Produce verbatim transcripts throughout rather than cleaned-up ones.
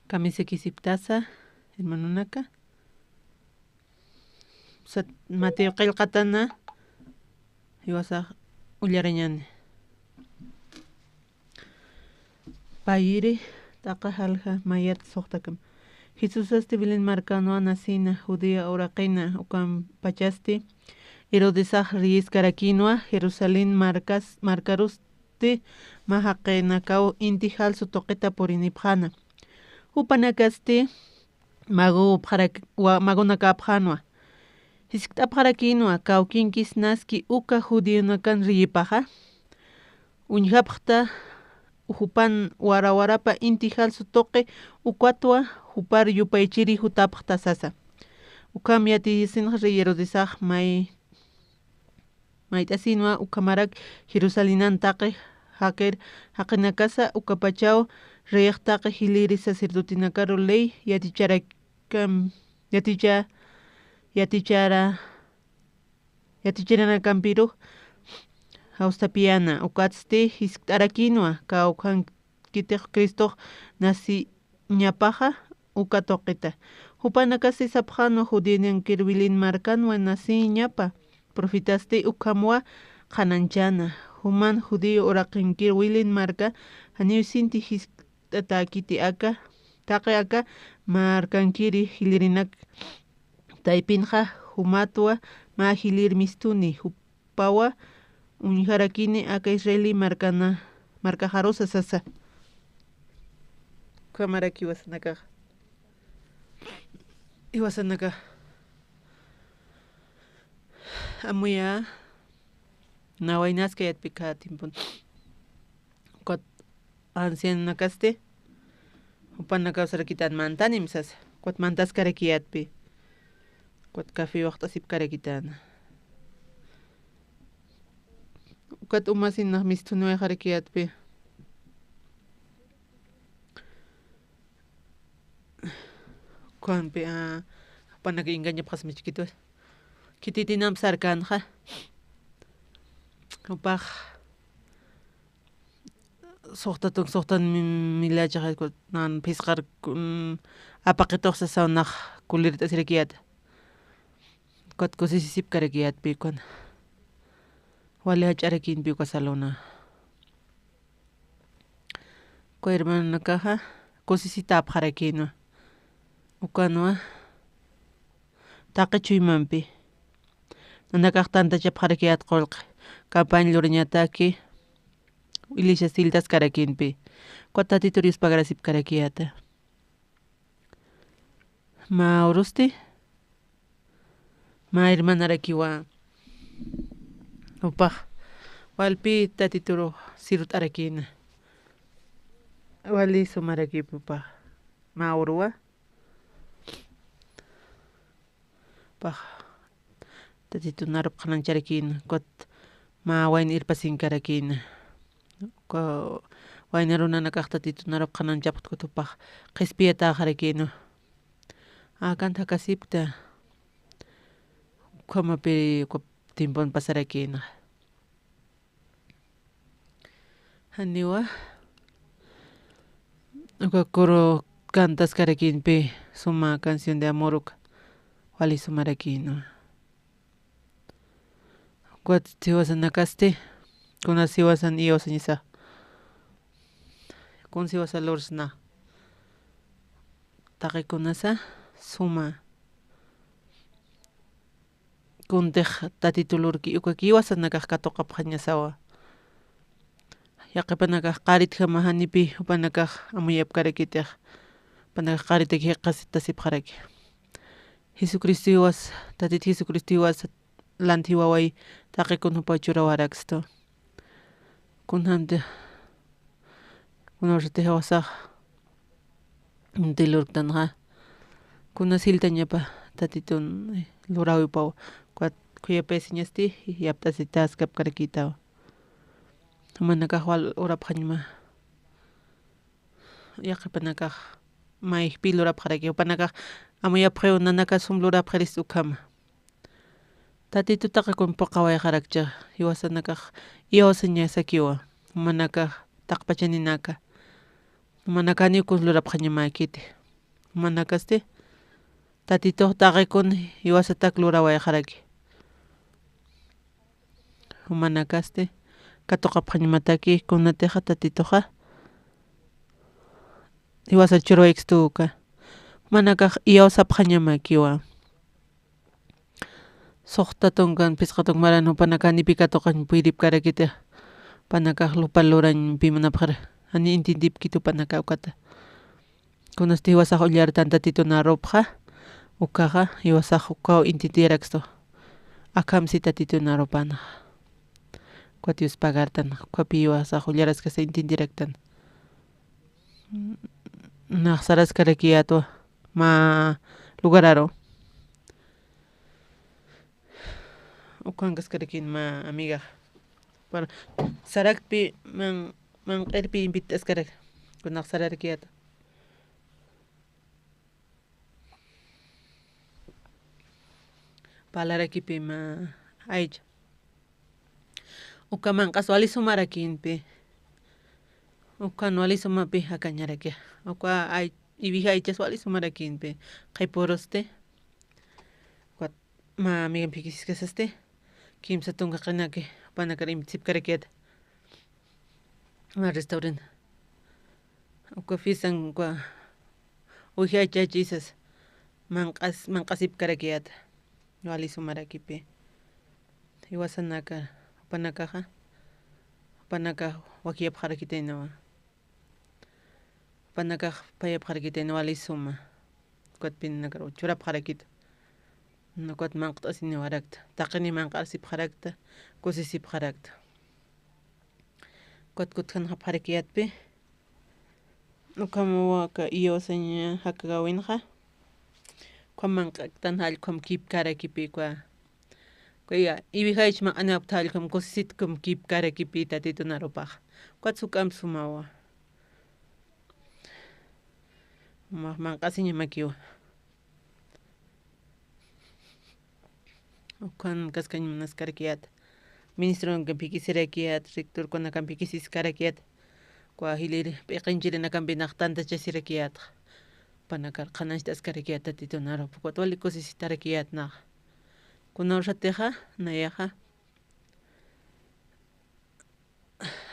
Kamisakisipktasa, hermanonaka. Sat-, Mateo qillqatana, jiwasax ullarañani. Payiri, t'aqa jalja mayat suxtakam. Jesusasti Belén markanwa nacina, Judea uraqina, ukampachasti Herodesax riyiskarakinwa, Jerusalén markas-, markarusti mä jaqinakaw inti jalsu tuqita purinipxäna. Jupanakasti magu upxarak-, wa-, magunakäpxänwa. Jiskt'apxarakinwa, kawkinkis naski uka judionakan riyipaxa. Uñjapxta jupan wara warapa inti jalsu tuqi ukatwa jupar yupaychiri jutapxta sasa. Ukham yatiyisinxa rey Herodesax may-, mayt'asinwa ukhamarak Jerusalenan taqi jaqir jaqinakasa ukapachaw reyx taqi jiliri sacerdotenakaru ley yaticharakam-, yaticha-, yatichara-, yatichiranakampiru jawstapiyäna, ukatsti jiskt'arakinwa, kawkhankitix Cristox naciñapaxa uka tuqita. Jupanakasti sapxänwa, judionankir Belén markanwa naciñapa, profetasti ukhamwa qhanañchäna. Juman judío uraqinkir Belén marka, janiw sinti jiskt'atäkiti aka, taqi aka markankiri jilirinak taypinxa, jumatwa mä jilir mistuni, jupawa uñjarakini aka Israel markana, markaxarusa sasa. Ukhamaraki jiwasanakaxa. Jiwasanakaxa. Amuya, nawaynaskäyatpi cada tiempon. Ukat ancianonakasti, jupanakaw sarakitän mantanim sasa. Ukat mantaskarakiyätpi. Ukat café waxt'asipkarakitän. Ukat umasinax mistuniwayxarakiyätpi. Ukampi, a, jupanaka engañapxasma chiquito. Khititinamp sarkänxa. Jupax suxtatun, suxtan mi-, milachaxa, nan phisqar, mm, apaqitux sasaw nax kulirt'asirakiyäta. Ukat kusisisipkarakiyätpi ukan. Wali jach'arakïnpi uka salona. Uka hermanonakaxa kusisitäpxarakïnwa. Ukanwa taqi chuymampi. Nanakax tantachapxarakiyät qullqi. Campaña lurañataki, iglesias silltaskarakïnpi. Ukat Tatitur yuspagarisipkarakiyäta. Mä urusti, mä hermanarakiwa jupax walpi Tatituru sirut'arakïna. Wali sumarakïpi jupax. Mä uruwa. Jupax Tatitun arup qhanañcharakïna, ukat mä wayna irpasinkarakïna. Uka wayna runanakax Tatitun arup qhanañchapxta, ukat jupax qhispiyatäxarakïna. Akan jakasipkta. Ukhamapï uka tiempon pasarakïna. Janiwa. Uka coro cantaskarakïnpi suma canción de amor uka. Wali sumarakïnwa. Ukat jiwasanakasti, kuna jiwasan iyawsañasa. Kun jiwasa lursna. Taqi kunasa suma. Kuntix Tatitu lurki uka jiwasanakax katuqapxañasawa. Yaqhipanakax qaritjama janipi jupanakax amuyapkarakitix. Jupanakax qaritak jiqasitasipxaraki. Jesucristo jiwas, Tatit Jesucristo jiwas lanthi waway taqi kun jupaw churawarakstu. Kunjamti, kunawsatix jiwasax unti lurktanxa. Kuna silltañapa Tatitun, eh, luräwipaw. Ukat khuyapayasiñasti yapt'asitaskapkarakïtawa. Jumanakax wal urapxañma. Yaqhipanakax mayjpi lurapxaraki, jupanakax amuyapxiw nanaka sum lurapxirist ukhama. Tatitu taqi kun phuqhawayxarakchi, jiwasanakax iyawsañasakiwa, jumanakax taqpachaninaka. Jumanakaniw kuns lurapxañamäkiti. Jumanakasti, Tatitux taqikun jiwasatak lurawayxaraki. Jumanakasti, katuqapxañamataki, kunatixa Tatituxa jiwasar churwaykstu uka. Jumanakax iyawsapxañamakiwa. Suxta tunkan, phisqa tunka maran jupanaka janipi katuqañ puyripkarakiti. Jupanakax lupa lurañ pi munapxar, jani intintipkitu jupanaka ukata. Kunasti jiwasax ullartan Tatitun arupxa, ukaxa jiwasax ukaw intintiyarakstu. Akham si Tatitun arupanxa. Ukat yuspagartan, ukapi jiwasax ullaraskasa intintiyaraktan. Nax saraskarakiyätwa mä lugararu. Ukankaskarakin mä amigax. Para saraktpi man, manq'irpi invitaskarak. Kunax sararakiyäta. Parlarakipi mä aycha. Uka manq'as wali sumarakïnpi. Ukan wali sumapi jakañaraki. Uka ay-, iwij aychas wali sumarakïnpi. Qhipurusti. Ukat mä amigan phikisiskasasti. Kimsa tunka qinaki jupanakar invitsipkarakiyäta. Mä restaurant. Uka fiestan uka uwij aychachisas manq'as, manq'asipkarakiyäta. Wali sumarakipi. Jiwasanaka, jupanakaxa, jupanakax wakiyapxarakitaynawa. Jupanakax payapxarakitaynawa wali suma. Ukat pinanakar churapxarakita. Ukat manq't'asiniwarakta. Taqini manq'arsipxarakta, kusisipxarakta. Ukat kutjanxapxarakiyätpi. Ukham uka iyawsaña jakawinxa. Ukham manq'aktan jall ukham kipkarakipi uka. Uka ya, iwij aycha manq'aniwapkta jall ukham kusisit ukham kipkarakipi Tatitun arupax. Ukat suk'amp sumawa. Ma-, manq'asiñamakiwa. Ukan kaskañ munaskarakiyät. Ministronakampikisirakiyät, rectorkunakampikisiskarakiyät. Uka jilïr p'iqinchirinakampi nax tantachasirakiyät. Jupanakar qhanañcht'askarakiyät Tatitun arup. Ukat wali kusisitarakiyät nax. Kuna ursatixa, nayaxa.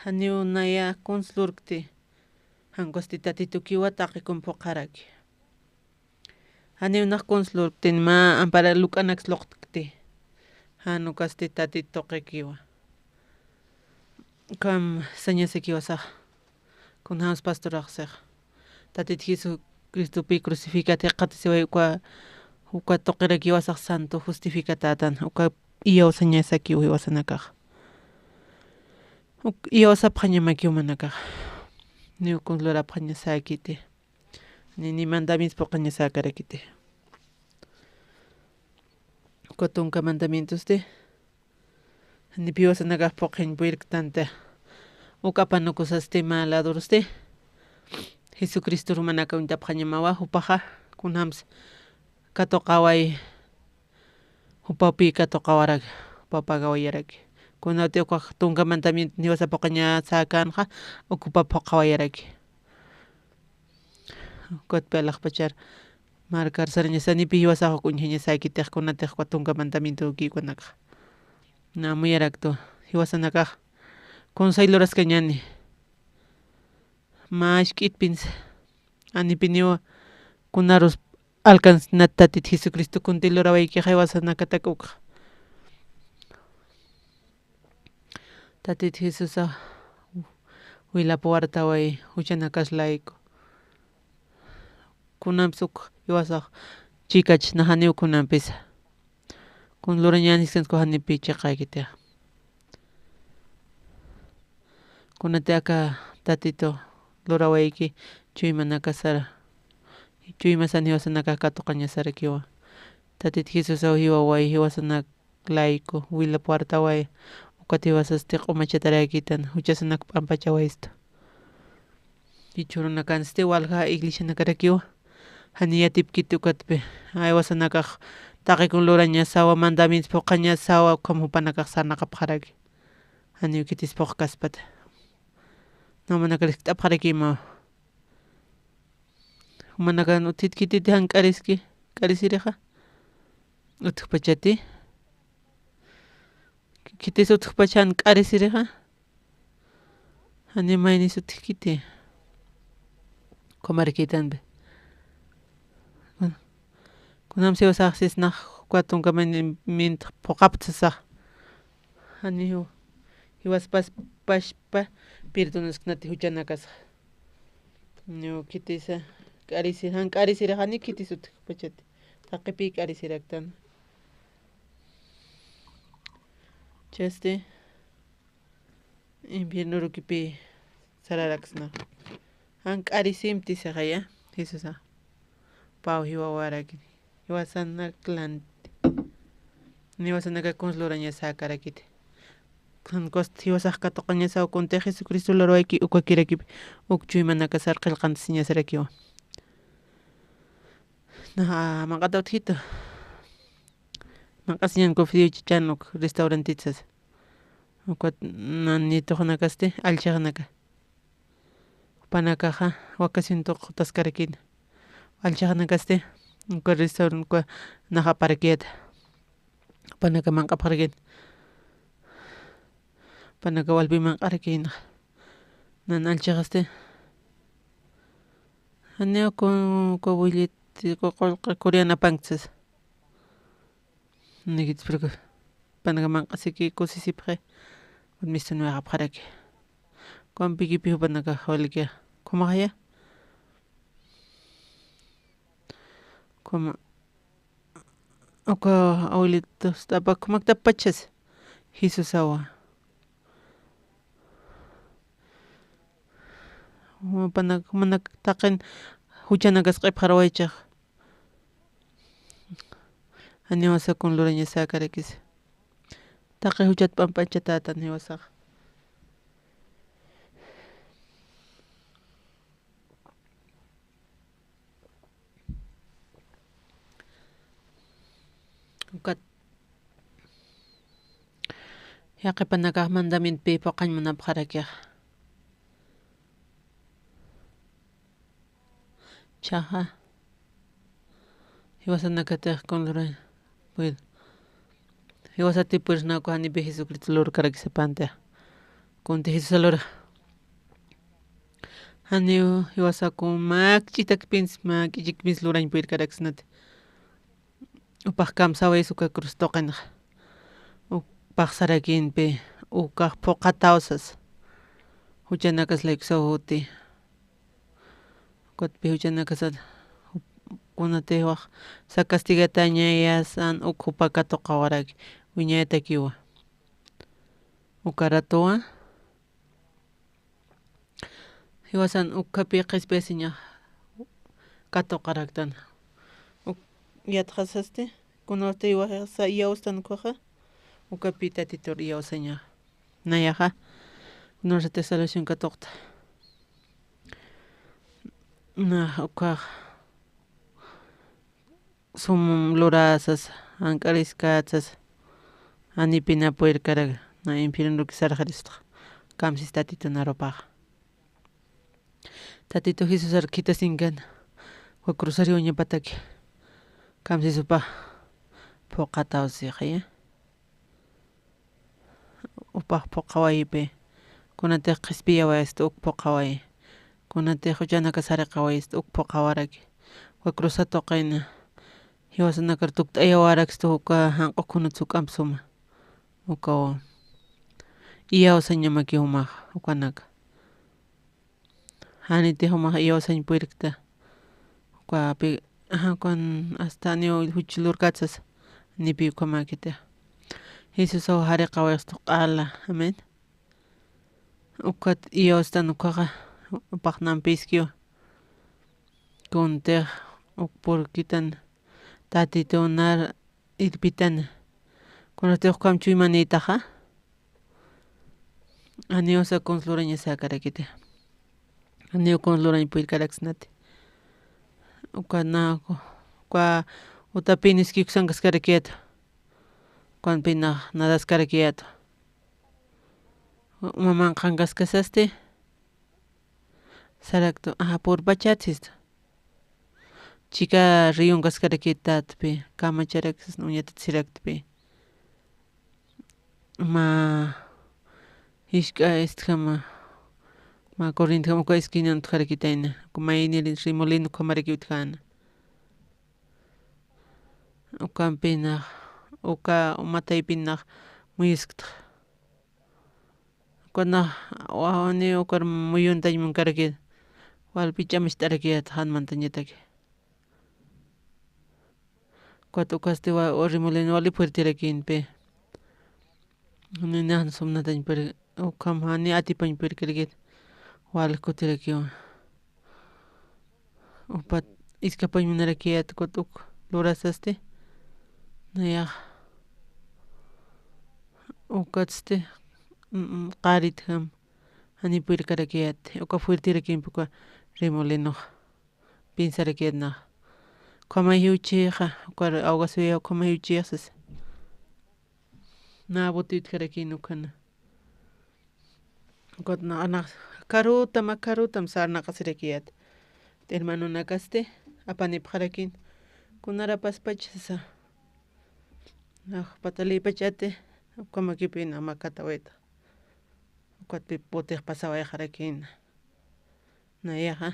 Janiw naya kuns lurkti, jan ukasti Tatitukiwa taqi kum phuqharaki. Janiw nax kuns lurktin mä ampara luk'anaks luqtkti, jan ukasti Tatit tuqikiwa. Ukham sañasakiwa sax, kunjams pastorax six. Tatit Jesucristopi crucificat jikxatasiway uka, uka tuqirakiwa sax santo justificatätan, uka iyawsañasakiw jiwasanakax. Uk iyawsapxañamakiw jumanakax. Niw kuns lurapxañasäkiti. Ni, ni mandamientos phuqhañasäkarakiti. Uka tunka mandamientosti. Janipi jiwasanakax phuqhañ purirktanta. Uk apanukusasti mä ladurusti. Jesucristor jumanaka uñtapxañamawa, jupaxa kunjams katuqaway, jupapi katuqawaraki, jupa pagawayaraki. Kunati uka tunka mandamiento jiwasa phuqhañasäkänxa, uk jupa phuqhawayaraki. Ukatpi alaxpachar markar sarañasanipi jiwasax uk uñjañasäkitix kunatix uka tunka mandamiento ukikunakax. Na amuyaraktu jiwasanakax kunsay luraskañani. Mä isk'itpins anipiniwa kunarus alcancinat Tatit Jesucristo kunti lurawaykixa jiwasanakatak ukxa. Tatit Jesusa wilap wartaway juchanakas layku. Kunamps uk jiwasax chikach naxaniw kunampisa. Kun lurañäniskans ku janipi chiqäkitixa. Kunati aka Tatitu lurawayki chuymanakasara, chuymasan jiwasanakax katuqañasarakiwa. Tatit Jesusaw jiwaway jiwasanak layku, wilap wartaway, ukat jiwasasti q'umachataräkitan, juchasanak p'ampachawaysta. Jichhürunakansti walja iglesianakarakiwa, jani yatipkiti ukatpi, jiwasanakax taqi kun lurañasawa, mandamientos phuqhañasawa, ukham jupanakax sarnaqapxaraki. Janiw khitis phuqhaspata. Namanakar jiskt'apxarakimawa. Jumanakan utjit khititi jan k'ariski, k'arisirixa. Utjpachati. Khitis utjpach jan k'arisirixa. Jani maynis utjkiti. Ukhamarakitanpi. Kunam siwasax sisnax uka tunka min, min phuqapta sasax. Jani jiw-, jiwaspas pashpa perdonasknati juchanakasa. Niw khitisa k'arisir, jan k'arisir jani khitis utjpachati. Taqipï k'arisiraktan. Chasti infierno urukipï sararaksna. Jan k'arisimti sixaya, Jesusa. Paw jiwawarakini. Jiwasanak lanti. Jiwasanaka kuns lurañasäkarakiti. Jan kusti jiwasax katuqañasaw kunti Jesucristo lurwayki ukakirakipi uk chuymanakasar qillqantasiñasarakiwa. Naxa manq'ata utjitu. Manq'asiñan kufriw chichan uk restaurantit sasa. Ukat nan nituxanakasti, allchhaxanaka. Jupanakaxa vacación tuqtaskarakina. Allchhaxanakasti, uka restaurant uka naxaparakiyata. Jupanaka manq'apxarakina. Jupanaka walpi manq'arakina. Nan allchhaxasti. Janiw kun, uka willit, uka qullqi kurianapankta sasa. Nikit, pero jupanaka manq'asiki kusisipxi, mistunwayxapxaraki. Kumpikipï jupanaka jawaliki. Khumaxaya. Khuma, uka abuelitostapa khumaktapachas Jesusawa. Jumanak, jumanak taqin juchanakas q'ipxarawaychix. Janiwasa kun lurañasäkarakisa. Taqi juchat p'amp'achatätan jiwasax. Ukat yaqhipanakax mandamientopi phuqhañ munapxarakixa. Jichhaxa jiwasanakatix kun lurañ, pues, jiwasatï purisnaku janipi Jesucristo lurkarakisipantix. Kunti Jesusa lura. Janiw jiwasaku mä k'ich'itakpins, mä k'ichikpins lurañ puyirkaraksnati. Jupax kamsawaysa uka cruz tuqinxa. Jupax sarakïnpi, ukax phuqhataw sasa. Juchanakas laykusaw juti. Ukatpï juchanakasat, kunatï jiwax sacastigatañayasan uk jupa katuqawaraki, wiñayatakiwa. Uka ratuwa, jiwasan ukhapï qhispiyasiñax katuqaraktan. Uk yatxasasti, kunawsti jiwasa iyawstan ukhaxa, ukhapï Tatitur iyawsañax. Nayaxa, kunawsatix salvación katuqta. Na ukhax sum lurasas, jank'ariskätsas, janipï na puyirkarak, na infiernoruki sarxiristxa, kamsis Tatitu narupaxa. Tatitu Jesusar khitasinkana, uka cruzar jiwañapataki, kamsis jupax phuqhataw sixaya. Jupax phuqhawayipï, kunatix qhispiyawayasta uk phuqhaway, kunatix juchanakas jariqawayasta uk phuqhawaraki, uka cruzat tuqina, jiwasanakar tukt'ayawaraksta uka janq'u khunut juk'amp suma, ukaw iyawsañamaki jumax, ukanaka. Janiti jumax iyawsañ puyirkta. Ukapi, ajá, ukan hasta janiw juch lurkätsas, janipï ukhamäkiti. Jesusaw jariqawayxstu q'ala. Amén. Ukat iyawstan ukhaxa, jupax nampïskiwa. Kuntix uk purkitan, Tatitu nar irpitan. Kunatix ukham chuymanïtaxa, janiwsa kuns lurañasäkarakiti. Janiw kuns lurañ puyirkaraksnati. Uka na, uka utapï niski uksankaskarakiyäta. Ukampï na, nadaskarakiyäta. Uma manqhankaskasasti. Saraktu, ajá, purpachat sistu. chika riyunkaskarakïtatpi, kamacharak sasna uñatat siraktpi. Mä jisk'a istjama, mä corrientjama uka esquinan utjarakitayna, uka maynir remolino ukhamarakiw utjäna. Ukampinax, uka uma taypinax muyusktxa. Ukanax, wani ukar muyuntañ munkarakit, walpi ch'amacht'arakiyät jan mantañataki. Ukat ukasti wa, wa remolino wali fuerterakïnpi. Ninax sumnatañ pur, ukham jani atipañ purkarakit, wal kutirakiwa. Upat iskapañ munarakiyät ukat uk lurasasti. Nayax. Ukatsti, mm, mm, qaritjam. Jani purkarakiyät. Uka fuerterakïnpi uka remolinox. Piensarakiät nax. Ukhamay jiwchixa, ukar awgasuya ukhamay jiwchixa sasa. Nä bote utjarakïn ukhana. Ukat nax, nax, karutam, karutam sarnaqasirakiyät. Hermanonakasti, apanipxarakïn. Kunarapaspach sasa. Nax patalïpachati, ukhamakipï nax makatawayta. Ukatpï botix pasawayxarakïna. Nayaxa,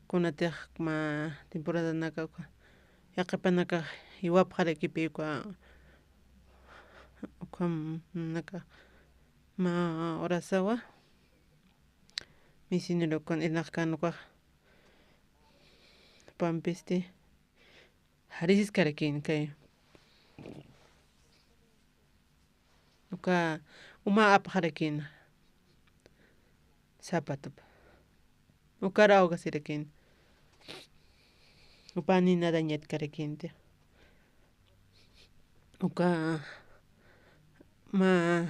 kunatix mä temporadanaka uka, yaqhipanakax jiwapxarakipï uka, ukhamnaka mä horasawa, misionero ukan irnaqkän ukax, pampisti, jarisiskarakïn kay. Uka uma apxarakïna. Sapatup. Ukar awgasirakïn. Upa nina dañatkarakïnti. Uka mä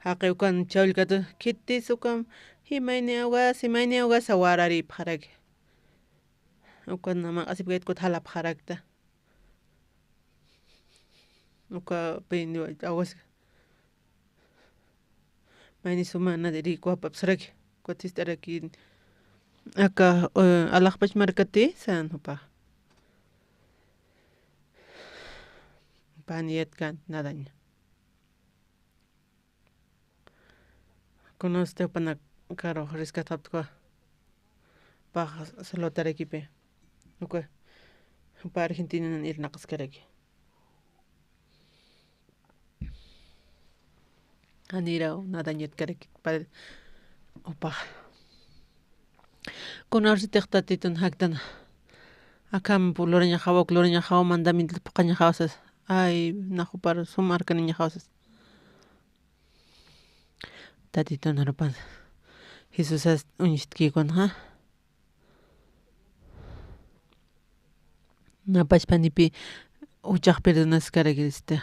jaqi ukan chawllkatu khitis ukam jimayni awgas, jimayni awgas sawararipxaraki. Ukan maq'asipkayat kut jalapxarakta. Uka pini awgas. Mayni suma nadi rikuwapapsaraki. Kutist'araki. Aka, eh, alaxpach markati san jupa. Paniyatkan nadaña. Kunasti jupanakaru rescataptku. Pax salotarakipi. Uka, jupa Argentinanan irnaqaskaraki. Janiraw nadañatkaraki, pa, jupax. Kunasitix Tatitun jaktan. Akham lurañaxaw, uk lurañaxaw, mandamientot phuqhañaxaw sas. Ay, nax jupar sum arkaniñaxaw sas. Tatitun arupan. Jesusas uñstkïkun, ja. Napachpanipi juchax perdonaskarakista.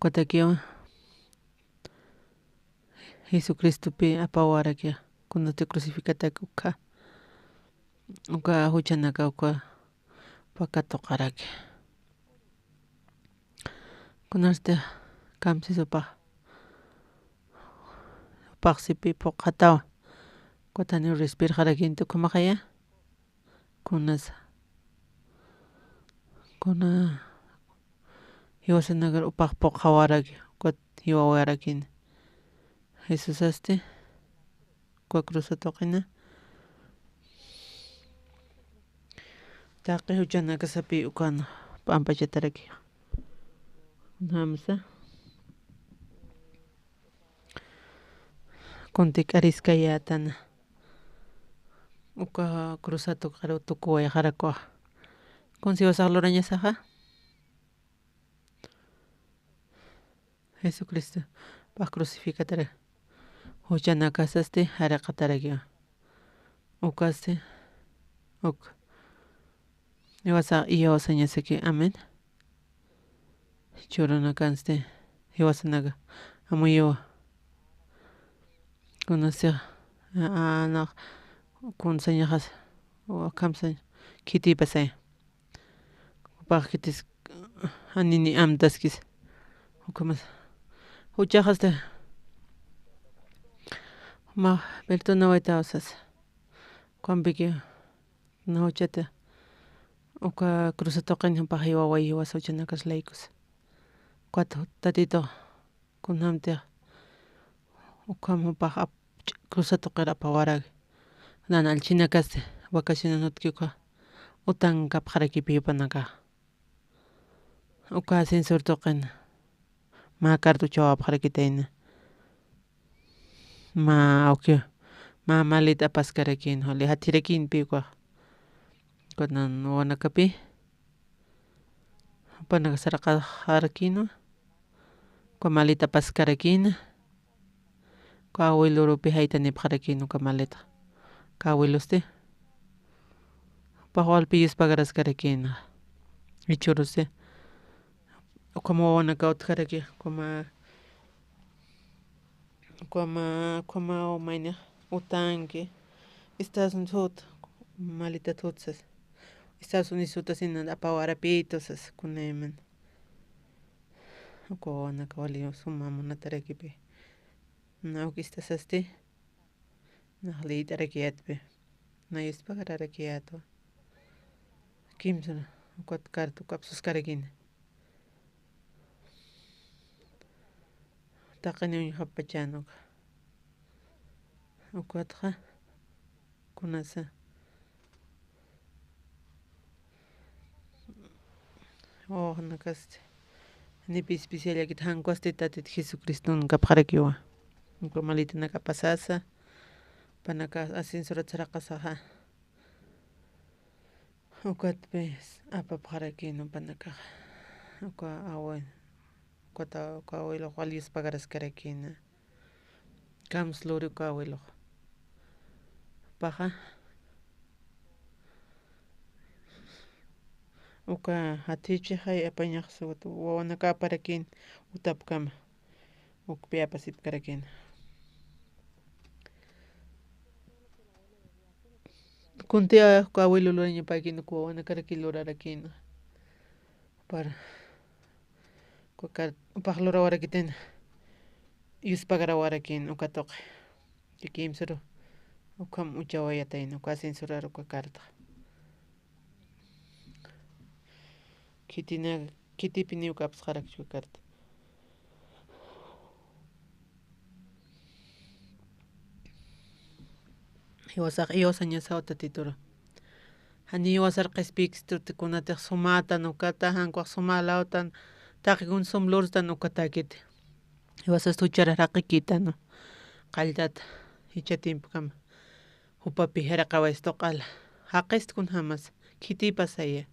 Kutakiwa. Jesucristopi apawaraki. Kunati crucificatak ukha. Uka juchanaka uka pakatuqaraki. Kunasti kamsisupax, paxsipi phuqhatawa. Kutani respirxarakinti ukhamaxaya. Kunasa. Kuna jiwasanakar upax phuqhawaraki, ukat jiwawarakini. Jesusasti, uka cruzatuqina. Taqi juchanakasapi ukan p'ampachataraki. Kunjamsa. Kuntik'ariskayätana. Uka cruzatuqaru tukuwayxarakuwa. Kunsi jiwasax lurañasaxa. Jesucristo, pax crucificatara. Juchanakasasti jariqatarakiwa. Ukasti, uk. Jiwasax iyawsañasaki, amén. Churunakansti, jiwasanaka, amuyuwa. Kunasix, a, a, nax, kunsañaxas, wa, kamsañ, khitipasay. Jupax khitis, janini amtaskis. Ukhamas. Juchaxasti. Jumax perdonawaytaw sas. Ukhampiki na juchata. Uka cruza tuqin jupax jiwaway jiwasa juchanakas laykus. Ukat Tatitu kunjamtix ukham jupax ap-, cruza tuqir apawarak. Nan allchhinakasti vacacionan utki uka utankapxarakipi jupanakax. Uka ascensor tuqin mä carta uchawapxarakitayna. Mä awki, mä maleta apaskarakïn, juli jathirakïnpi ukax. Kunan wawanakapi jupanaka saraqaxarakïnwa. Uka maleta apaskarakïna. Uka abuelorupi jaytanipxarakïna uka maleta. Uka abuelosti jupax walpi yuspagaraskarakïna. Jichhürusti ukham wawanaka utjaraki, ukhama, ukhama, ukhama mayni utanki. Estados Unidos jut, maleta jut sas. Estados Unidos jutasina apawarapïtu sas, kunayman. Uka wawanaka wali suma munatarakipi. Na awkista sasti. Nax liyt'arakiyätpi. Na yuspagararakiyätwa. Kimsa ukat carta uka apsuskarakïna. Taqini uñjapachan uka. Ukatxa kunasa. Wawanakasti. Janipi especiallakit, jan ukwasti Tatit Jesucriston kapxarakiwa. Uka maletanaka apasasa. Jupanaka ascensorat saraqasaxa. Ukatpis apapxarakïna jupanakaxa. Uka abuel-, ukata, uka abuelox wali yuspagaraskarakïna. Kamsa luri uka abuelox. Jupaxa. Uka jathichixay apañaxsa, ukat wawanaka aparakïn utapkama. Ukpi apasipkarakïna. Kuntï uka abuelo lurañapäkïn, uka wawanakaraki lurarakïna. Para uka car-, jupax lurawarakitayna, yuspagarawarakïna uka tuqi. Kimsaru ukham uchawayatayna, uka ascensorar uka carta. Khitina, khitipi niw kapsxarakchi uka carta. Jiwasax iyawsañasaw Tatituru. Jani jiwasar qhispiykistu, kunatix sumätan ukata, jan ukax suma lawtan, taqikun sum lurstan ukatäkiti. Jiwasast juchar jaqikïtanu. Qalltat, jichha tiempokama. Jupapi jariqawaystu q'ala. Jaqist kunjämas, khitipasaya.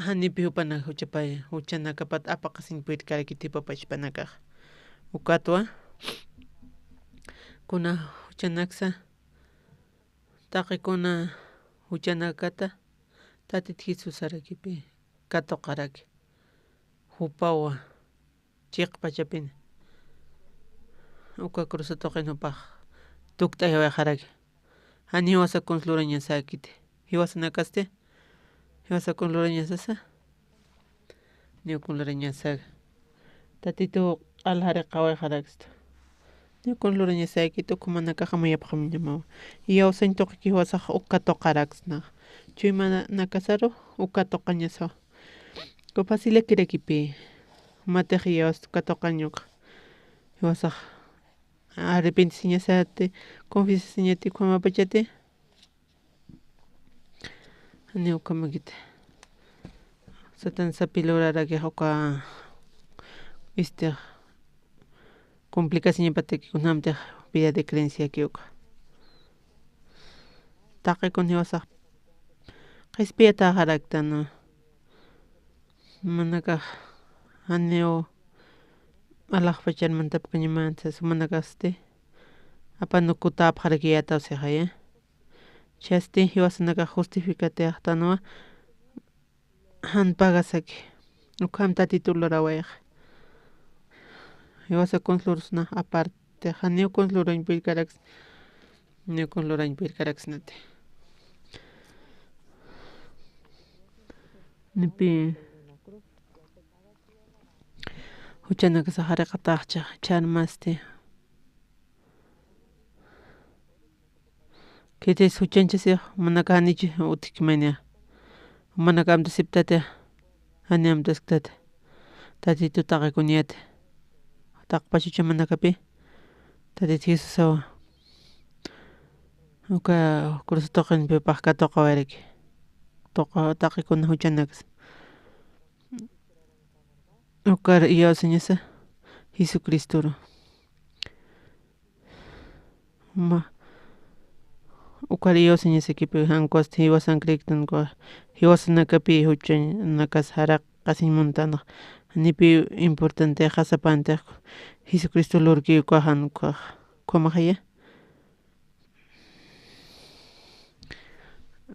Janipi jupanak juchapay, juchanakapat apaqasiñ puyirkarakiti jupapachpanakax. Ukatwa, kuna juchanaksa, taqikuna juchanakata, Tatit Jesusarakipi katuqaraki. Jupawa. Chiqpachapini. Uka cruza tuqin jupax tukt'ayawayxaraki. Jani jiwasa kuns lurañasäkiti. Jiwasanakasti. Jiwasa kuns lurañasasa. Niw kuns lurañasäka. Tatitu q'al jariqawayxaraksta. Niw kuns lurañasäkiti, ukhumanakax amuyapxamuñamawa. Iyawsañ tuqiki jiwasax uka tuqaraksnaxa. Chuymanakasaru uka tuqañasawa. Uka facilakirakipi, jumatix iyawst uka tuqañuka. Jiwasax arrepentisiñasati, confiesasiñati, ukhamapachati. Janiw ukhamakiti. Satan sapi lurarakix uka, istix, complicasiñapataki kunjamtix vida de creenciaki uka. Taqikun jiwasax qhispiyatäxaraktan. Jumanakax janiw alaxpachar mantapkañamansa, jumanakasti apanukutäpxarakiyätaw sixaya. Chasti jiwasanakax justificatayxtanwa, jan pagasaki. Ukham Tatitu lurawayxa. Jiwasa kuns lursnax aparte, janiw kuns lurañ puyirkaraks, niw kuns lurañ puyirkaraksnati. Nipi juchanakasa jariqataxcha, ch'armasti. Khitis juchañchasix, jumanakax janichi utjki maynixa. Jumanak amtasiptati, jani amtasktati. Tatitu taqi kunyati. Taqpach juchamanakapi. Tatit Jesusawa. Uka cruz tuqinpi paqka tuqawiraki. Tuqa taqi kuna juchanakas. Ukar iyawsañasa Jesucristoru. Ma, ukar iyawsañasakipi jankusti jiwasan creektanku, jiwasanakapi juchanakas jaraqasiñ muntanx, nipi importante jasapantix Jesucristo lurki uka jan ukax, ukhamaxaya.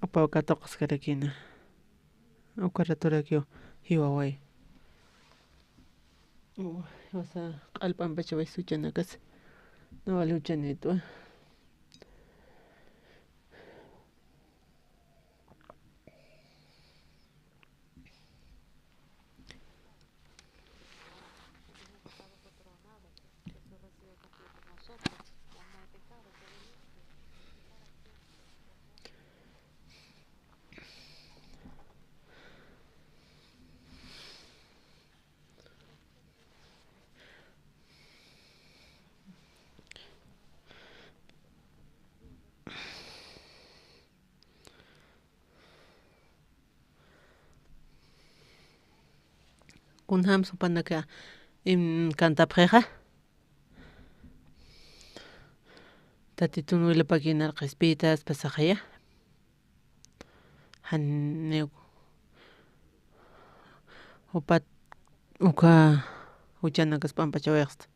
Upaw katuqaskarakina. Uka raturakiw jiwaway. U, jiwasa q'al p'ampachawaysa juchanakas. Nawal juchanitwa. Kunjams jupanaka, im, cantapxixa. Tatitun wilapakinar qhispiyitas pasaxaya. Janiw jupat uka juchanakas p'ampachawayxsta.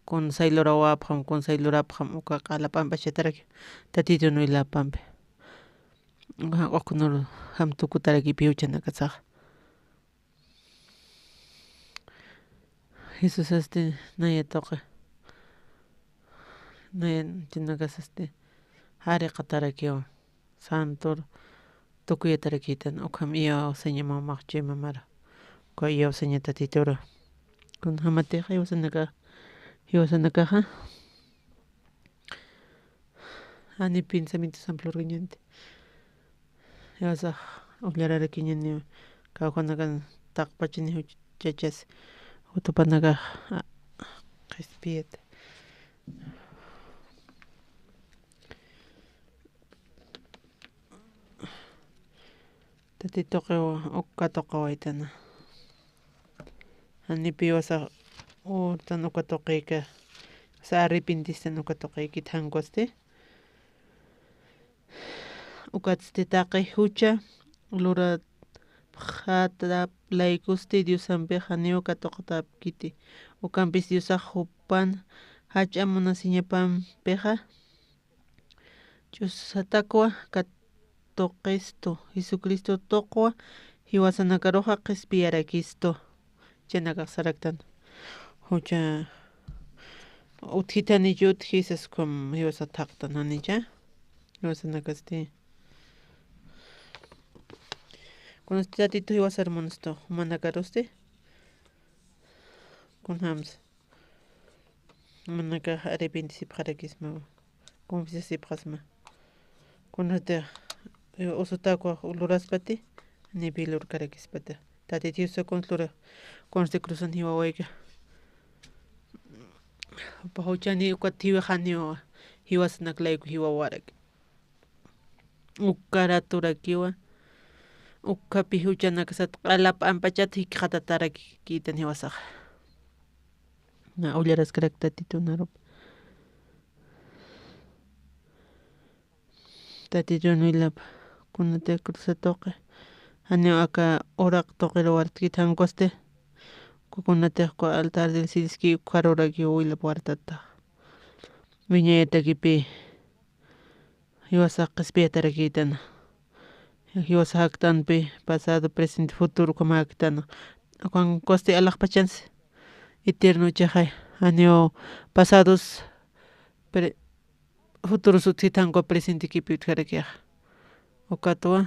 Kun saylurawapxam, kun saylurawapxam uka q'ala p'ampachataraki. Tatitun wilapampi. Uka janq'uqkunur jam tukutarakipi juchanakasaxa. Jesusasti naya tuqi, naya chinakasasti jariqatarakiwa, santur tukuyatarakïtan, ukham iyawsaña mamax chuymamara, uka iyawsaña tatituru. Kunjamatixa jiwasanaka, jiwasanakaxa. Jani pensamiento samplurkiñanti. Jiwasax ullararakiñaniwa. Kawkhanakan taqpachani juchachas. Jutupanakax, a, qhispiyat. Tati tuqiw uka tuqawaytana. Janipi jiwasax urtan uka tuqiyka, sa arrepentistan uka tuqiykit jankusti. Ukatsti taqi jucha lurapxatap laykusti Diosampix janiw katuqtapkiti. Ukampis Diosax jupan jach'a munasiñapampixa, ch'usatakwa katuqistu, Jesucristo tuqwa jiwasanakaruxa qhispiyarakistu. Chaynakax saraktan. Jucha utjitanichi utjisas ukham jiwasa thaqtan janicha. Jiwasanakasti. Kunasti tatitu jiwasar munstu, jumanakarusti. Kunjamsa. Manakax arrepentisipxarakisma, confesasipxasma. Kunatix, eh, usutakwa luraspati, nipi lurkarakispati. Tati Diosa kuns lura, kunsti cruzan jiwawayka. Jupa juchani ukat jiwixaniwa, jiwasanak layku jiwawarak. Uka raturakiwa, ukhapi juchanakasat q'ala p'ampachat jikxatatarakïtan jiwasaxa. Na ullaraskarak tatitunarup. Tatitun wilap, kunatix cruza tuqi, janiw aka uraq tuqiru wartkit jankusti, kunatix uka altar del siliski ukharurakiw wilap wartatax. Wiñayatakipi, jiwasax qhispiyatarakïtana. Jiwasax jaktanpi, pasado, presente, futuro ukham jaktana. Ukan kusti alaxpachansi. Eterno chixay. Janiw pasados, pre-, futuros utjit janku presentekipi utjarakixa. Ukatwa.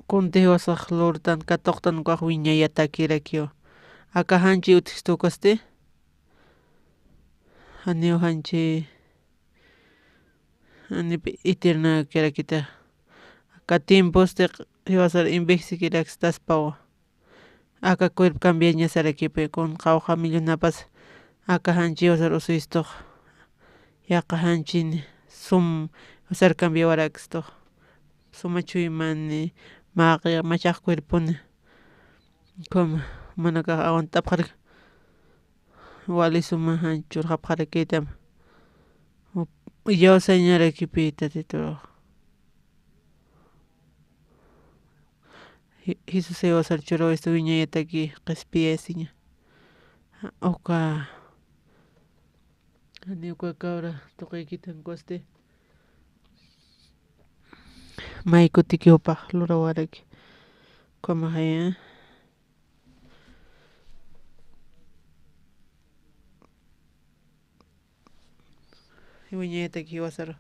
Kunti jiwasax lurtan katuqtan ukax wiñayatakirakiw. Aka janchi utjistu ukasti. Janiw janchi, janipi eternakirakita. Aka tiemposti jiwasar invixikirakistaspawa. Aka cuerpo cambiañasarakipi, kun qawqha millonapas aka janchi jiwasar usuyistux. Yaqha janchin sum jiwasar cambiawarakistux. Suma chuymani, maqi, machax cuerponi. Kun manakax aguantapxaraki. Wali suma janchi churxapxarakitam. Iyawsañarakipi Tatituru. Ji-, Jesús jiwasar churawistu wiñayataki qhispiyasiña. Uka, jani uka cabra tuqikitankusti. May kutiki jupax lurawaraki. Ukhamaxaya. Wiñayataki jiwasaru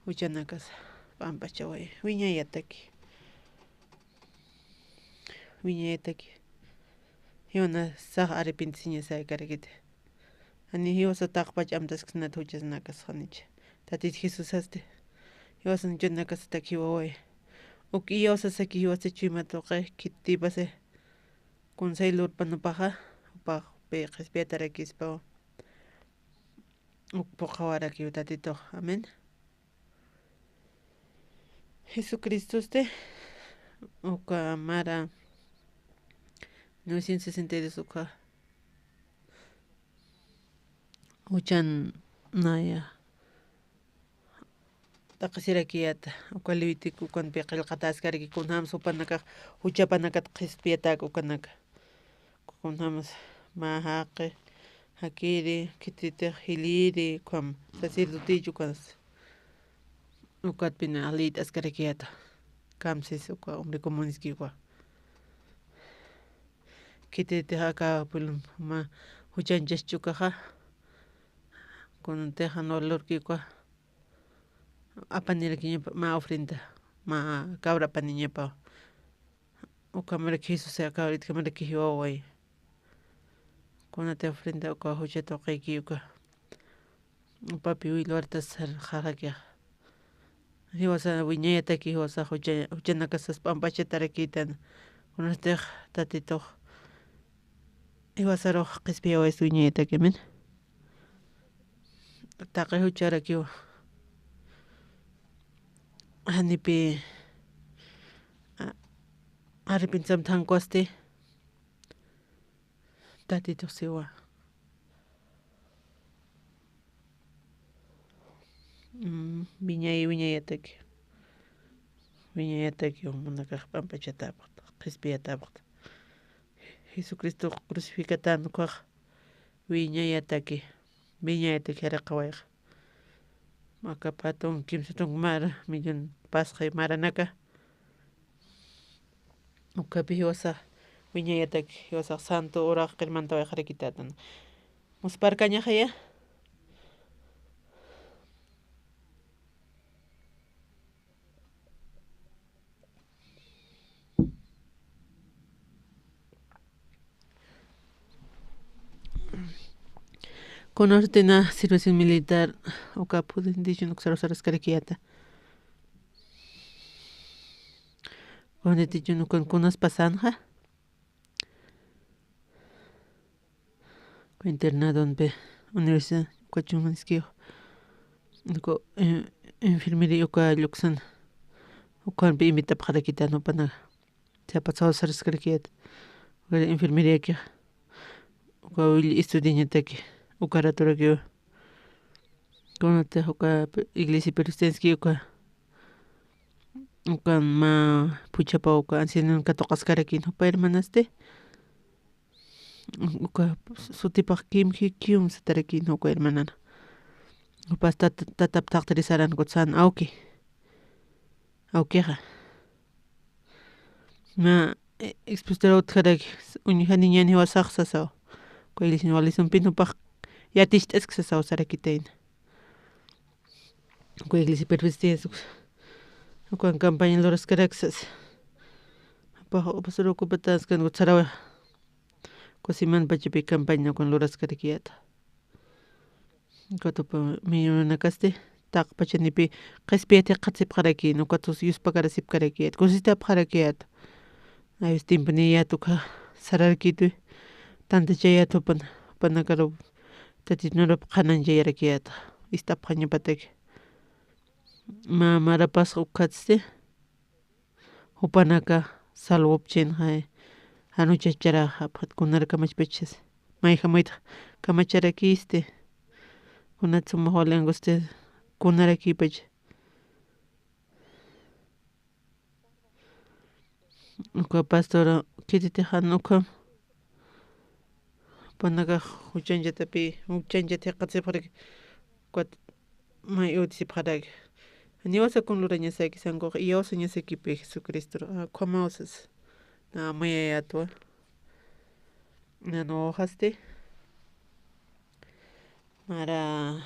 juchanakasa p'ampachaway. Wiñayataki. Wiñayataki. Jiwanasax arrepentisiñasaykarakiti. Jani jiwasa taqpach amtasksnat juchasnakas janicha. Tatit Jesusasti. Jiwasan juchanakasataki jiwaway. Uk iyawsasaki jiwasa chuyma tuqi khitipasi. Kunsay lurpanupaxa, jupax pi qhispiyatarakispawa. Uk phuqhawarakiw Tatitux. Amén. Jesucristosti, uka mara novecientos sesenta y dos uka juchan naya. T'aqhisirakiyata, uka Levítico ukanpi qillqataskaraki, kunjams jupanakax juchapanakat qhispiyatak ukanaka. Kunjams mä jaqi, jakiri, khititix jiliri, ukham sacerdotechu ukas. Ukatpina liyt'askarakiyata. Kamsis uka hombre comunskiwa. Khititix aka pueblo mä juchanchas chukaxa. Kunantixa no lurki uka. Apanirakiñapa mä ofrenda, mä cabra apaniñapa. Ukhamaraki Jesús cabritkamaraki jiwaway. Kunati ofrenda uka jucha tuqiki uka. Upapi wilwartas sarxaxakixa. Jiwasa wiñayataki jiwasa jucha, juchanakasas p'ampachatarakitana. Kunatix Tatitux. Jiwasarux qhispiyawaysa wiñayataki, amén. Taqi jucharakiw. Janipi, a, arrepentisamthankuwasti. Tatitux siwa. Mm, wiñay, wiñayataki. Wiñayataki, munakax p'ampachatapuqta, qhispiyatäpuqta. Jesucristo crucificatan ukax wiñayataki, wiñayataki jaraqawayxa. Aka patun, kimsa tunka mara, millón pasxay maranaka. Ukapi jiwasax wiñayataki, jiwasax santo urax qillmantawayxarakitatan. Musparkañaxaya. Kunastina servicio militar, uka pudintichun uksarusaraskarakiyata. Kunitichun ukan kunas pasanxa. Uka internadonpi, universidad, uka chunaniskiw. Uka, eh, enfermería uka lluksan. Ukanpi invitapxarakitan jupanaka. Sapatsaw saraskarakiyat. Uka enfermeriakixa. Uka will estudiañataki. Uka raturakiw. Kunatix uka iglesia persistenski uka. Ukan mä phuchhapa uka ancianon katuqaskarakin jupa hermanasti. Uka sutipax kimji kium satarakin uka hermanana. Jupas tat-, tatap thaqtirisaran kutsan awki. Awkixa. Mä, e, expositor utjaraki, uñjaniñan jiwasax sasaw. Uka iglesian wali sumpin jupax yaticht'ask sasaw sarakitayna. Uka iglesia persistenski ukan campaña luraskaraksas. Jupax, jupas urukupataskan utsarawa. Uka semana pachapi campaña ukan luraskarakiyata. Katupa millonakasti, taqpachanipi qhispiyat jikxatsipxarakïn, ukatus yuspakarasipkarakït, kusistapxarakït. Ay, tiemponiyät ukha sararkïtwi, tantachayät jupan, jupanakaruw Tatitunarap qhanañchayarakït, ist'apxañapataki. Mä marapas ukhatsti, jupanaka salvopchinxay, jan juchacharaxa, apxat kunar kamachpachas, mayja maytx kamacharakisti, kunat sumax wali angusti, kunarakïpacha. Uka pastor, khititix jan ukham, jupanakax juchañchatapi, juchañchat jikxatsipxaraki, ukat may utisipxaraki. Niwasa kun lurañasaki, sankux iyawsañasakipi Jesucristor, a, ukhamaw sas. Na mayayätwa. Nan hoja este. Mara,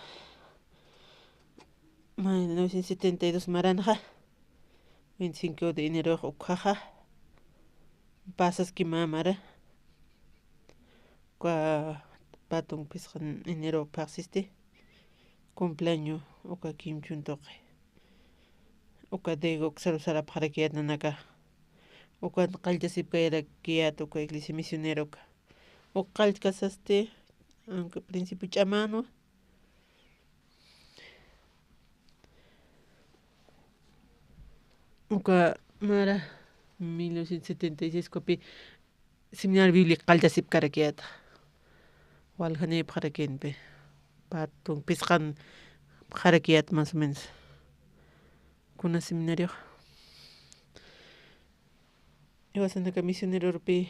mil novecientos setenta y dos maranxa, veinticinco de enero ukhaxa, pasaski mä mara, uka pä tunka phisqan enero phaxsisti, cumpleaño uka kimchun tuqi. Uka Diego uksaru sarapxarakiyät nanaka. Ukan qalltasipkayarakiyät uka iglesia misioneroka. Uk qalltkasasti, aunque principio ch'amänwa. Uka mara mil novecientos setenta y seis kupi seminario bíblico qalltasipkarakiyät. Waljanipxarakïnpi. Pä tunka phisqanipxarakiyät más o menos. Kuna seminariox. Iwasanaka misionerorupi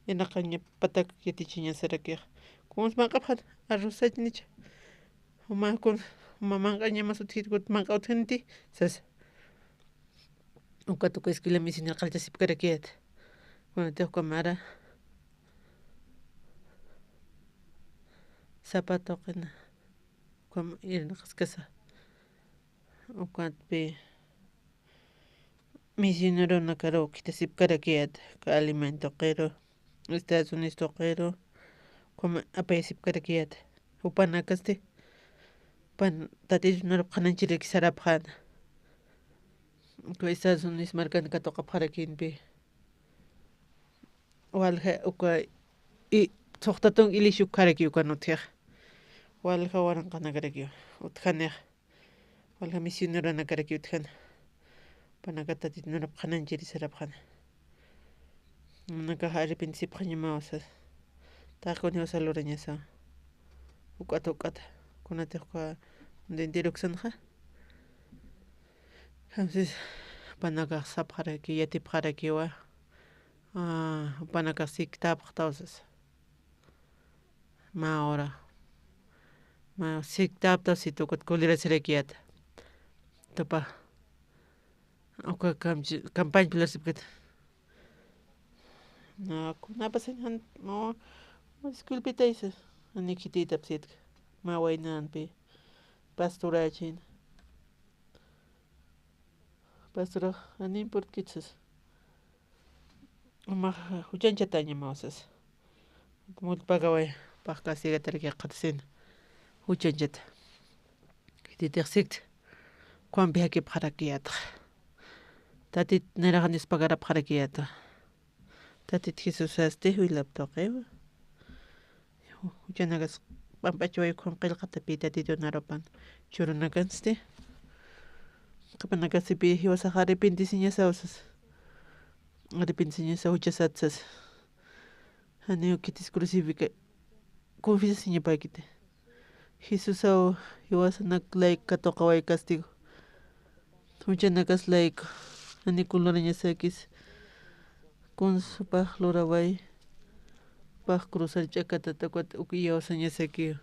irnaqañapatak yatichañasarakix. Kuns manq'apxat arrozachnicha. Juma kun, juma manq'añamas utjit kut manq'a utjinti, sasa. Ukat uka escuela misionera qalltasipkarakiyät. Kunatix uka mara sapa tuqina, ukham irnaqaskasa. Ukatpi misioneronakaru khitasipkarakiyät, uka alimento tuqiru, Estados Unidos tuqiru, ukham apayasipkarakiyät. Jupanakasti, jupan Tatitunarap qhanañchiraki sarapxäna. Uka Estados Unidos markan katuqapxarakïnpi. Walja uka, i, suxta tunka iglesi ukkharaki ukan utjix. Walja waranqanakarakiw utjanix. Walja misioneronakarakiw utjan. Jupanaka Tatitunarap qhanañchiri sarapxäna. Nanakax arrepentisipxañamaw sas. Taqi kuniwasa lurañasa. Uk'ata, uk'ata. Kunatix uka mundo entero uksanxa. Entonces, jupanakax sapxaraki, yatipxarakiwa. A, jupanakax siktäpxtaw sasa. Mä hora. Mä siktäptaw situ ukat kulirasirakiyät. Tupa. Uka kamchi-, campaña pilasipkat. Na, kunapasiñ jan, no, disculpitaysa. Jani khititapsitka. Mä waynampi. Pastorachin. Pastora, no importa qué dices. Umax juchañchatañamaw sas. Multpagaway, pax castigataraki qhatasina. Juchañchata. Khititix sikta. Ukampi jakipxarakiyätxa. Tatit nayrax nispagaräpxarakiyäta. Tatit Jesusasti jilap tuqiwa. Juchanakas p'amp'achway ukham qillqatapï Tatitunarupan. Churunakansti. Qhipanakasipi jiwasax arrepentisiñasaw sas. Arrepentisiñasaw juchasat sas. Janiw khitis crucifica. Confiesasiñapäkiti. Jesusaw jiwasanak layku katuqaway castigo. Juchanakas layku, janiw kun lurañasakis, kuns jupax luraway, jupax cruzar ch'akatata ukat uk iyawsañasakiw.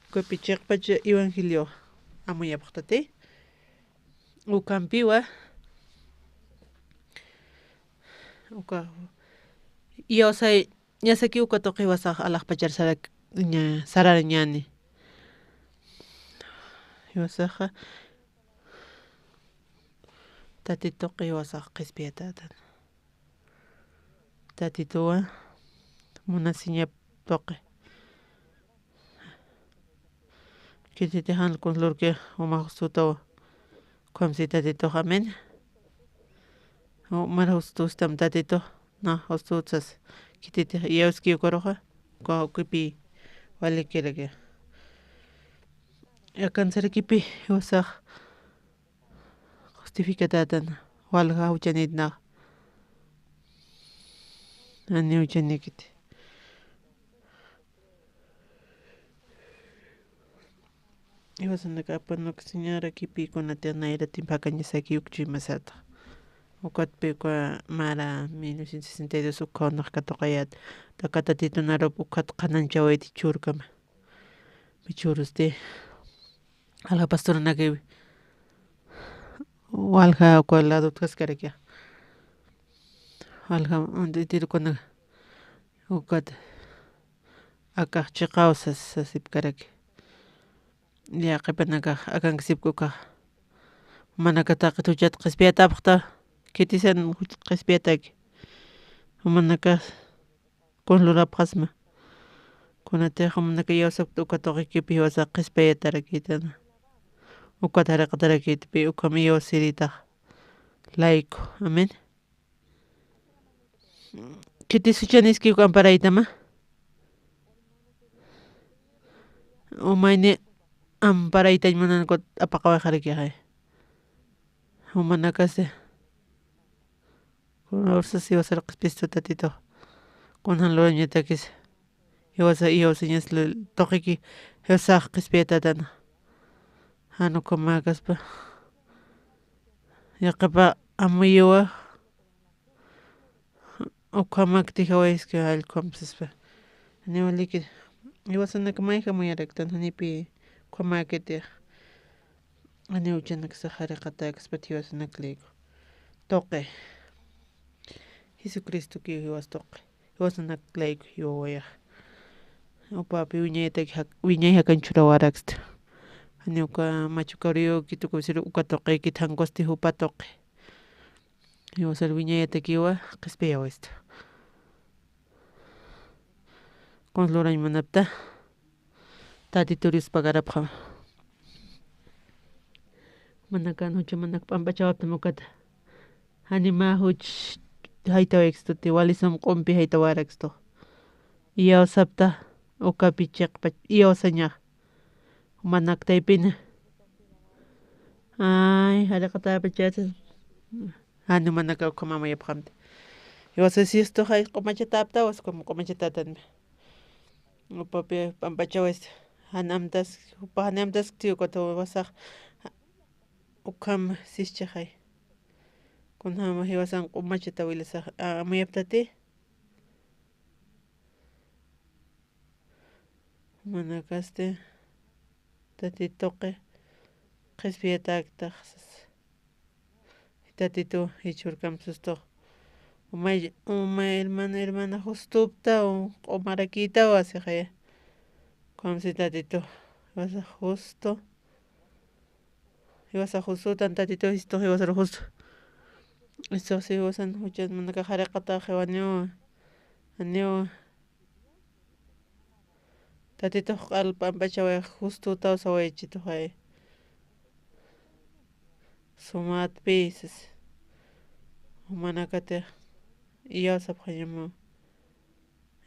Ukapi chiqpach evangelio amuyapxtati. Ukampiwa, uka iyawsay ñasaki uka tuqi jiwasax alaxpachar sarak-, ña-, sararañäni. Jiwasaxa, Tatitu tuqi jiwasax qhispiyatätan. Tatituwa munasiñap tuqi. Khititix jan kunslurki uma justutaw. Ukham si Tatitux, amén. Umar justustam Tatitux, na justutsas. Khititix iyawski ukaruxa, uka ukipi walikiraki. Akansarakipi jiwasax justificatätan, walja juchanïtnax. Janiw juchanikiti. Jiwasanaka apanuk señorakipi kunatix nayratimp jakañasaki uk chuymasata. Ukatpi uka mara mil novecientos sesenta y dos ukhaw nax katuqayät, aka Tatitunarup ukat qhanañchawayt jichhürkama. Jichhürusti walja pastoranakiw walja uka ladot utjaskarakixa. Walja entirukunak ukat akax chiqaw sas, sasipkaraki. Yaqhipanakax akankisipki ukaxa. Jumanakax taqit juchat qhispiyatapxta, khitisan juch qhispiyataki. Jumanakax kun lurapxasma. Kunatix jumanakax iyawsapkta uka tuqikipi jiwasax qhispiyatarakïtana. Ukat jariqatarakïtpi ukham iyawsirïtax layku. Amén. Khitis juchaniski uk amparaytama. Umayni amparaytañ munan kut apaqawayxarakixay. Jumanakasti. Kuna ursas jiwasar qhispistu Tatitux. Kuna jan lurañatakis. Jiwasa iyawsañas tuqiki jiwasax qhispiyatätana. Jan ukhamäkaspa. Yaqhipa amuyuwa. Ukhamäkti jawayski allqu amsaspa. Janiw waliki, jiwasanak mayjam uyaraktan, janipi ukhamäkitix. Janiw juchanaksa jariqatäkaspat jiwasanak layku. Tuqi. Jesucristokiw jiwas tuqi. Jiwasanak layku jiwawayax. Upapi wiñayataki jak-, wiñay jakañ churawaraksta. Janiw uka machukaruyukit uka tuqikit jankusti jupa tuqi. Jiwasar wiñayatakiwa qhispiyawaysta. Kunsa lurañ munapta, Tatitur yuspagarapxam. Manakan jucha manak p'amp'achawaptam ukata. Jani mä juch jaytawaykistuti, wali sum q'umpi jaytawarakistu. Iyawsapta, ukapi chiqpa, iyawsañax. Jumanak taypina. Ay, jariqatäpachäta. Jani jumanaka ukham amuyapxamti. Jiwasa sistux ay q'umachatäptawa, ukham q'umachatätanmi. Upapi p'amp'achawaysta. Jan amtaski, jupa jan amtaskti, ukat jiwasax ukham sischixay. Kunjama jiwasan q'umachata wilasax, a, amuyaptati. Jumanakasti, Tatitu tuqi, qhispiyatäktax sas. Tatitu jichhürkam sustux. Umay, umay hermano, hermana justupta, u q'umarakïtawa sixaya. Ukham si Tatitu, jiwasa justo. Jiwasa jusutan Tatitu, jistu jiwasar justu. Jistu jiwasan juchan manaka jariqataxi waniwa. Waniwa. Tatitux q'al p'amp'achaway justutaw sawaychituxay. Sumatpï sas. Jumanakatix iyawsapxañamaw.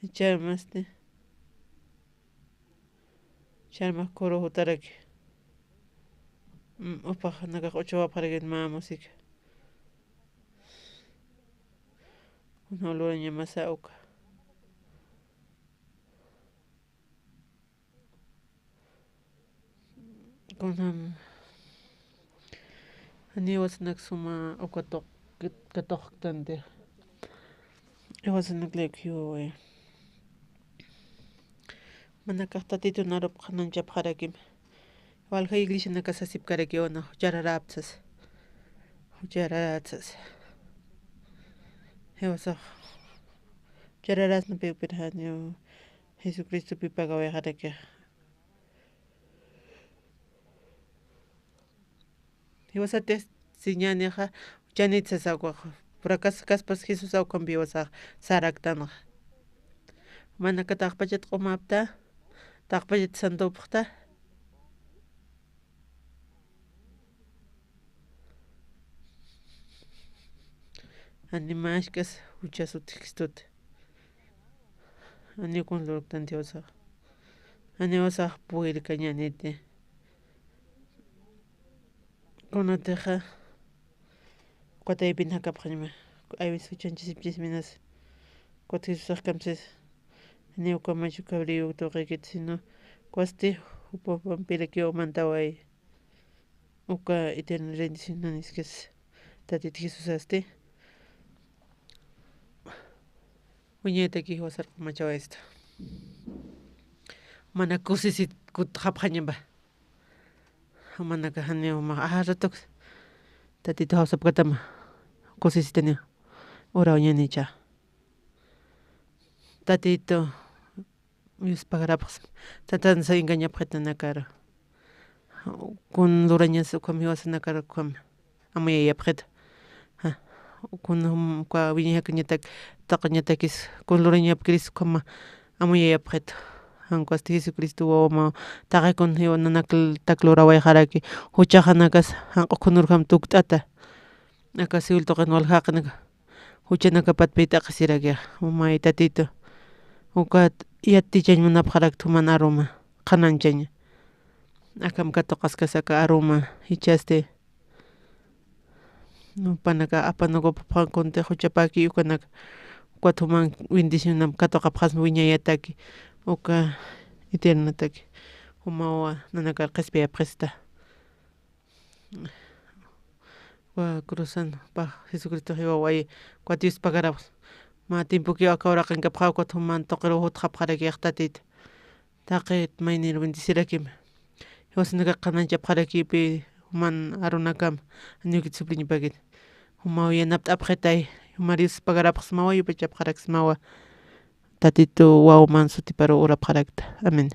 Jichhaymasti. Ch'armax kuru jutaraki. Mm, upax nakax uchawapxarakit mä musika. Kunjaw lurañamasa uka. Kunjam. Janiw jiwasanak suma uka tuq-, katuqtanti. Jiwasanak layku jiwaway. Manakax Tatitunarup qhanañchapxarakim. Walja iglesianaka sasipkarakiwa na, juchararäpta sas. Juchararäta sas. Jiwasax. Juchararasnapïpir janiw Jesucristopi pagawayxarakix. Jiwasatix siñänixa, juchanït sasa ukax, fracasakaspas Jesús ukampi jiwasax saraktanxa. Manaka taqpachat q'umäpta, taqpachat santupxta, animask'as juchas utjkistut. Janiw kun lurktanti usax. Janiw usax puwirkañaniti. Kunatixa, uka taypin jakapxañma. Ay veces juchanchisipchisminas. Ukat Jesusax kamsis. Janiw ukamachu cabriyu tuqikit, sino ukwasti jupapampirakiw umantaway. Uka eterna rendicionaniskis Tatit Jesusasti. Wiñaytaki jiwasar qumachawaysta. Mana kusisit kutxapxañamba. Manaka janiw max aja ratoks. Tatitu jawsapkatama kusisitaniw. Urawañanicha. Tatitu yuspagarapxsma. Tatansa engañapxitanakar. Kun lurañas ukham jiwasanakar ukham amuyayapxita. Ja, kun jum-, uka wiñay jakañatak, taqañatakis kun lurañapkiris ukhama amuyayapxita. Jan ukwasti Jesucristo wawama taqi kun jiwa nanaktak lurawayxaraki, juchaxanakas janq'u khunurjam tukt'ata. Aka siwil tuqin waljaqinaka juchanakapat pït'aqisirakixa, umay Tatitu. Ukat yatichañ munapxarakta juman aruma, qhanañchaña. Akham katuqaskas aka aruma, jichhasti. Jupanaka apanukapxan kunti juchapäki ukanaka. Ukat juman bendicionam katuqapxasma wiñayataki, uka eternataki. Jumawa nanakar qhispiyapxista. Wa cruzan pax Jesucristo jiwawayi, ukat yuspagarapxsma. Mä tiempokiw aka uraqankapxä, ukat juman tuqiruw jutxapxarakix Tatit. Taqit maynir bendicirakima. Jiwasanakax qhanañchapxarakipï juman arunakama, janiw ukit sufriñapakit. Jumaw yanapt'apxitay, jumar yuspagarapxsmawa, yupachapxaraksmawa. Tatitu wawaman sutiparuw urapxarakta. Amén.